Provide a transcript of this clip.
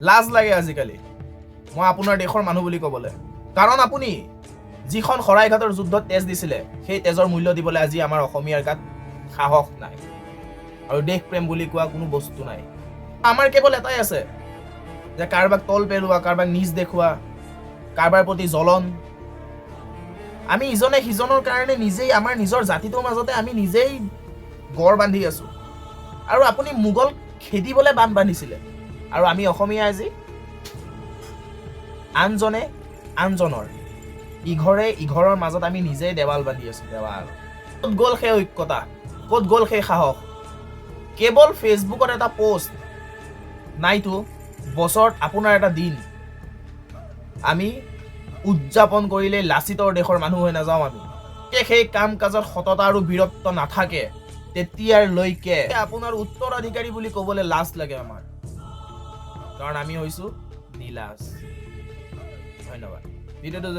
লাজ লাগে আজিকালি মই আপোনাৰ দেশৰ মানুহ বুলি ক'বলৈ, কাৰণ আপুনি যিখন শৰাইঘাটৰ যুদ্ধত তেজ দিছিলে, সেই তেজৰ মূল্য দিবলৈ আজি আমাৰ অসমীয়াৰ গাত সাহস নাই আৰু দেশপ্ৰেম বুলি কোৱা কোনো বস্তু নাই। আমাৰ কেৱল এটাই আছে যে কাৰোবাক তল পেলোৱা, কাৰোবাক নিজ দেখুওৱা, কাৰোবাৰ প্ৰতি জ্বলন। আমি ইজনে সিজনৰ কাৰণে নিজেই আমাৰ নিজৰ জাতিটোৰ মাজতে আমি নিজেই গড় বান্ধি আছো। আৰু আপুনি মোগল খেদিবলৈ বান্ধ বান্ধিছিলে আৰু আমি অসমীয়া আজি আনজনে আনজনৰ, ইঘৰে ইঘৰৰ মাজত আমি নিজেই দেৱাল বান্ধি আছো, দেৱাল। ক'ত গ'ল সেই ঐক্যতা? ক'ত গ'ল সেই সাহস? কেৱল ফেচবুকত এটা পষ্ট নাইতো বছৰত আপোনাৰ এটা দিন আমি উদযাপন কৰিলে লাচিতৰ দেশৰ মানুহ হৈ নাযাওঁ আমি। সেই কাম কাজত সততা আৰু বীৰত্ব নাথাকে, তেতিয়ালৈকে আপোনাৰ উত্তৰাধিকাৰী বুলি ক'বলৈ লাজ লাগে আমাৰ, কাৰণ আমি হৈছো নিলাজ। ধন্যবাদ। ভিডিঅ'টো যদি